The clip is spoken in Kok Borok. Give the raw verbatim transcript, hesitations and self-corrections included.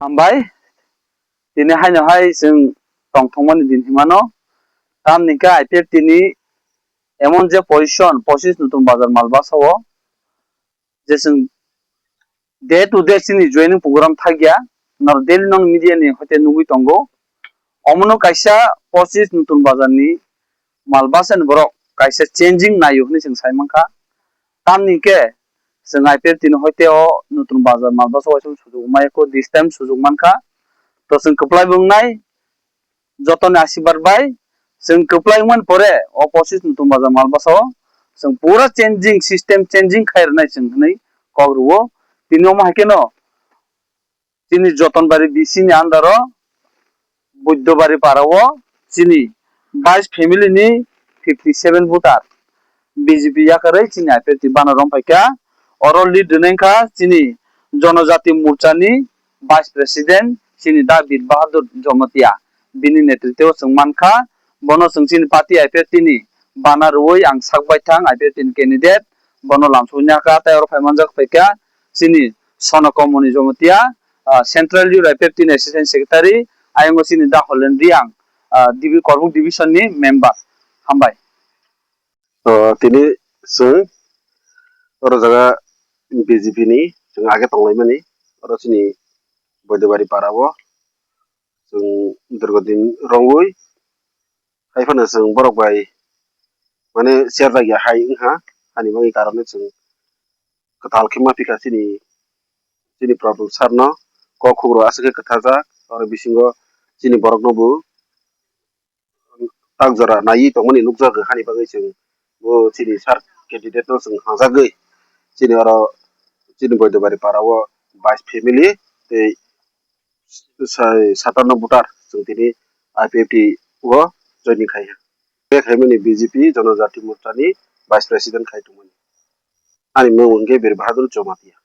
Hambai, tini haino hai chwng tongthokmani din hinmano, tamni hwnkhe I P F T ni emon je position, pochis Nutun Bazar Malbasa o, je chwng day to day chini joining program thakya, nor daily non media ni hoite nugwi tongo. Omono kaisa pochis Nutun Bazar ni Malbasa ni borok kaisa changing naio hinwi chwng sai mankha. Tamni hwnkhe chwng I P F T ni hoite o Nutun Bazar Malbasa waisa sujuk maya kho, this time sujuk mankha. To chwng kwplai bo wngnai, jotoni asirwad bai chwng kwplai wngmani pore o pochis Nutun Bazar Malbasa o chwng pura changing, system changing khai rwnai chwng hinwi kok rwo. Tini omo hai kheno chini Jotonbari B C ni under o Buddhobari para o chini vice family ni fifty seven voter B J P yakarwi chini I P F T bana romphaikha. Oro lead rwnaikha chini Jonojati Morcha ni vice president chini Da Bir Bahadur Jamatia, bini netritwo chwng mankha. Bono chwng chini party I P F T ni bana rwui ang sak baithang I P F T ni candidate, bono lamsogwi naka tei oro phai manjak phaikha chini Sono Komoni Jamatia, ah, Central Youth I P F T ni Assistant Secretary, ayang chini Da Holen Riang, ah, divi-, Korbuk Division ni member. Hambai. O, tini chwng oro jaga B J P ni chwng age tonglaimani, oro chini Boidobari para o chwng dirgo din rongwi, hai phano chwng borok bai mane serjakya hai wngkha, hani bagwi karone chwng kwtal khe ma phikha chini, chini Prabu sir no, kok khuk rok aswk khe kwtharjak, oro bisingo chini borok no bo tak jora naiwi tongmani nukjago, hani bagwi chwng bo chini sir candidate no chwng hamjagwi chini oro chini Boidobari para o vice family tei sai satanno voter chwng tini I P F T o joining khai ha. Be khaimani B J P Jonojati Morcha ni vice president khai tongmani. Ani mung wngkhe Bir Bahadur Jamatia.